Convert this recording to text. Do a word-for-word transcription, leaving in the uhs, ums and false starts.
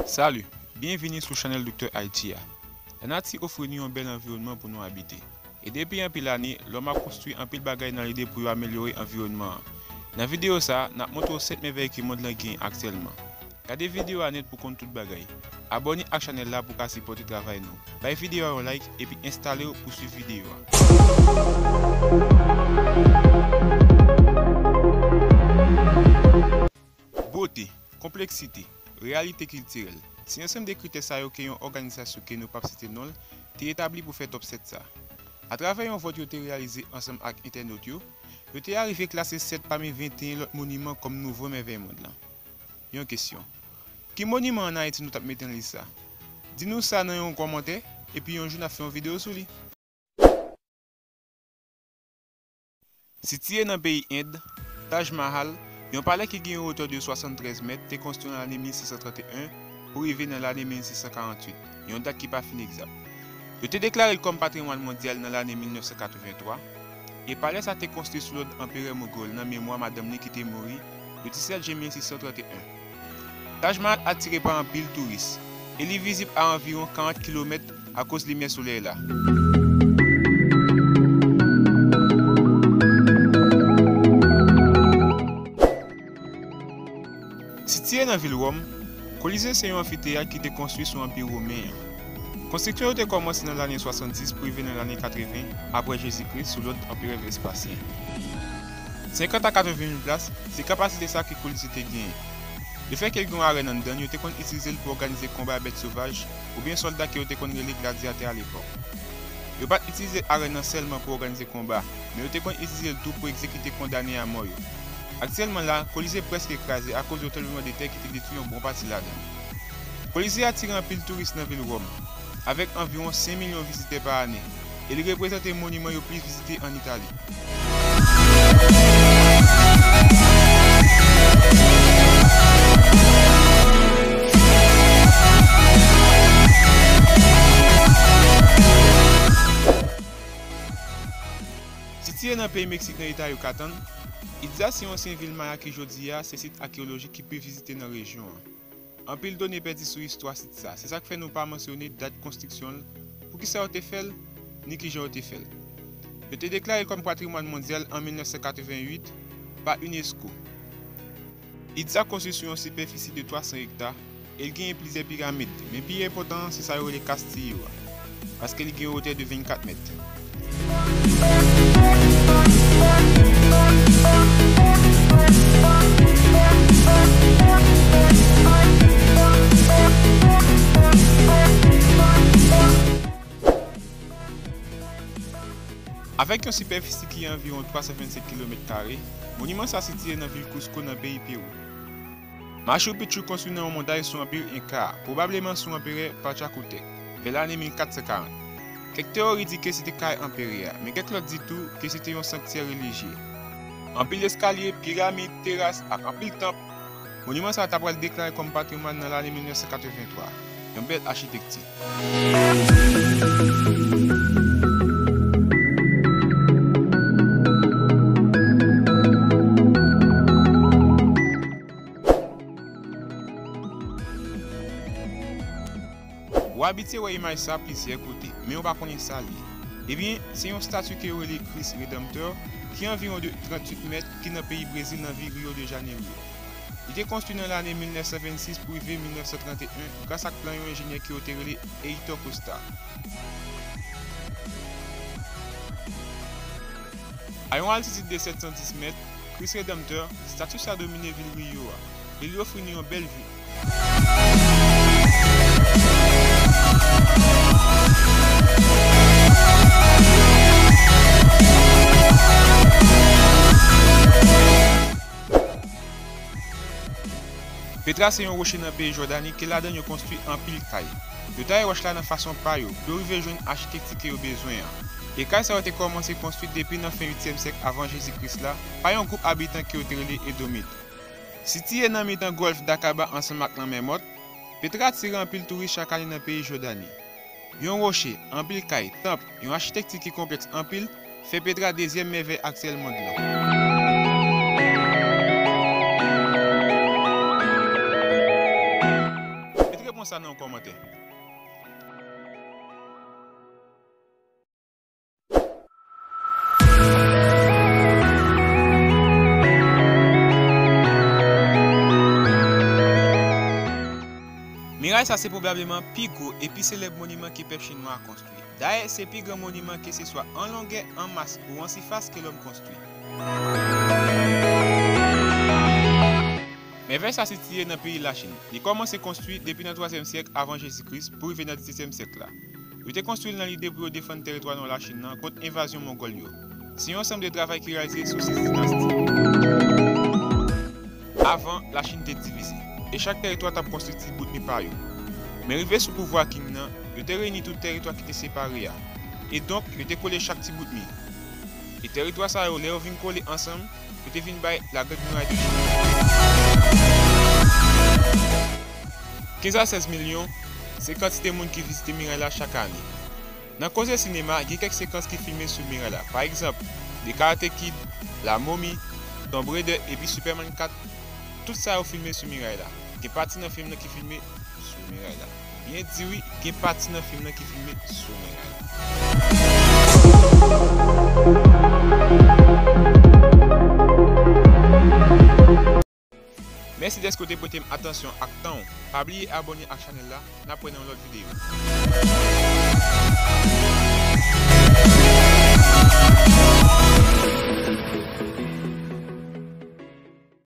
Salut, byenvini sou chanèl Doktè Haïti a. Lanati ofri nou yon bèl anviwònman pou nou abite. E depi anpil ane, lòm ap konstwi anpil bagay nan lide pou yo amelyore anviwònman an. Nan videyo sa a, n ap montre w sèt mèvèy ke mond lan genyen aktyèlman. Gade videyo a nèt pou konn tout bagay. Abòne ak chanèl la pou w ka sipòte travay nou. Bay videyo a yon like epi enstale w pou swiv videyo a. Bote, konpleksite, reyalite kiltirèl, se ansanm de kritè sa yo ke yon òganizasyon ke nou p ap site non l te etabli pou fè top sèt sa. Atravè yon vòt yo te reyalize ansanm ak entènot yo, yo te arive klase sèt pami venteyen lòt moniman kòm nouvo mèvèy mond lan. Yon kesyon. Ki moniman ann Ayiti nou t ap mete nan lis sa? Di nou sa nan yon kòmantè, epi yon jou n ap fè yon videyo sou li. Sitiye nan peyi End, Taj Mahal, yon palè ki gen yon wotè de swasanntrèz mèt, te konstwi nan lane mil senk san trannteyen pou rive nan lane mil senk san karanntuit, yon dat ki pa fin egzak. Yo te deklare l kòm patrimwàn mondyal nan lane mil nèf san katrevenntwa, e palè sa te konstwi sou lòd anperè Mogòl nan memwa madanm li ki te mouri le disèt jen mil senk san trannteyen. Taj Mahal atire pa anpil touris, e li vizib a anviwon karant kilomèt akoz limyè solèy la. Sitiye nan vil Wòm, Kolize se yon anfiteyat ki te konstwi sou Anpi Women an. Konstriksyon yo te kòmanse nan lane swasanndis pou rive nan lane katreven apre Jezi Kris sou lòd Anperè Vespasyen. Senkant a katreven mil plas, se kapasite sa ke Kolize te genyen. Lefètke l gen yon arèn anndan l, yo te konn itilize l pou òganize konba bèt sovaj oubyen sòlda ke yo te konn rele gladyatè alepòk. Yo pa t itilize arèn nan sèlman pou òganize konba, men yo te konn itilize l tou pou egzekite kondane a mò yo. Aktyèlman la, Kolize prèske kraze akoz yon tranblemanntè ki te detwi yon bon pati ladan l. Kolize atire anpil touris nan vil Wòm, avèk anviwon senk milyon vizitè pa ane, e li reprezante moniman yo plis vizite ann Itali. Sitiye nan peyi Meksik nan eta Yucatan, Itza se yon ansyen vil maya ki jodi a se sit akeyolojik ki pi vizite nan rejyon an. Anpil done pèdi sou istwa sit sa, se sa k fè nou pa mansyone dat konstriksyon l, poukisa yo te fè l, ni kijan yo te fè l. Yo te deklare l kòm patrimwàn mondyal an mil nèf san katreven uit pa unesco. Itza konstwi sou yon sipèfisi de twa san ekta e l genyen plizyè piramid, men pi enpòtan an se sa yo rele Castillo a, paske li gen yon wotè de vennkat mèt. Avèk yon sipèfisi ki anviwon twa san vennsenk kilomèt kare, moniman sa sitiye nan vil Cusco nan peyi Pewou. Machu Picchu konstwi nan yon montay sou anpi Enka a, pwobableman sou anperè Pachacutec, vè lane mil kat san karant. Kèk teyori di ke se te kay anperè a, men kèk lòt di tou ke se te yon sanktyè relijye. Anpil eskalye, piramid, teras ak anpil tanp, moniman sa a ta pral deklare kòm patrimwàn nan lane mil nèf san katreven twa. Yon bèl achitekti. Ou abitye wè imaj sa plizyè kote, men ou pa konnen sa l ye. Ebyen, se yon estati ke yo rele Kris Redanmtè, ki anviwon de tranntuit mèt, ki nan peyi Brezil, nan vil Rio de Janeiro. Li te konstwi nan lane mil nèf san vennsis pou rive mil nèf san tranteyen gras ak plan yon enjenyè ke yo te rele Heitor Costa. A yon altitid de sèt san dis mèt, Kris Redanmtè, estati sa domine vil Rio a, e li ofri nou yon bèl vi. Petra se yon woche nan peyi Jòdani ke ladan l yo konstwi anpil kay. Yo taye wòch la nan fason pa yo pou yo rive jwenn achitekti ke yo bezwen an. E kay sa yo te kòmanse konstwi depi nan fen uityèm syèk avan Jezi Kris la pa yon gwoup abitan ke yo te rele Edomit. Sitiye nan mitan gòlf Dakaba ansanm ak lanmè Mòt, Petra atire anpil touris chak ane nan peyi Jòdani. Yon woche, anpil kay, tanp, yon achitekti ki konplèks anpil, fè Petra dezyèm mèvèy aktyèl mond lan. Petra Kòman sa nan yon kòmantè. Miray sa se pwobableman pi gwo e pi selèb moniman ke pèp chinwa a konstwi. Dayè, se pi gran moniman ke se swa an longè, an mas ou an sifas ke lòm konstwi. Mèvèy sa sitiye nan peyi Lachin. Li kòmanse konstwi depi nan twazyèm syèk avan Jezi Kris pou rive nan disetyèm syèk la. Yo te konstwi l nan lide pou yo defann tèritwa nò Lachin nan kont envazyon Mongòl yo. Se yon ansanm de travay ki reyalize sou sis dinasti. Avan, Lachin te divize, e chak tèritwa t ap konstwi ti bout mi pa yo. Men rive sou pouvwa Qing nan, yo te reyini tout tèritwa ki te separe a. E donk, yo te kole chak ti bout mi. E tèritwa sa yo, lè yo vin kole ansanm, yo te vin bay La Grande Muraille de Chine. Kenz a sèz milyon, se kantite moun ki vizite miray la chak ane. Nan koze sinema, gen kèk sekans ki filme sou miray la. Pa egzanp, The Karate Kid, La Momie, Tomb Raider epi Superman kat, tout sa yo filme sou miray la. Gen pati nan fim nan ki filme sou miray la. Byen di wi, gen pati nan fim nan ki filme sou miray la. Mèsi dèske w te prete m atansyon ak tan w. Pa bliye abòne ak chanèl la. N ap wè nan yon lòt videyo.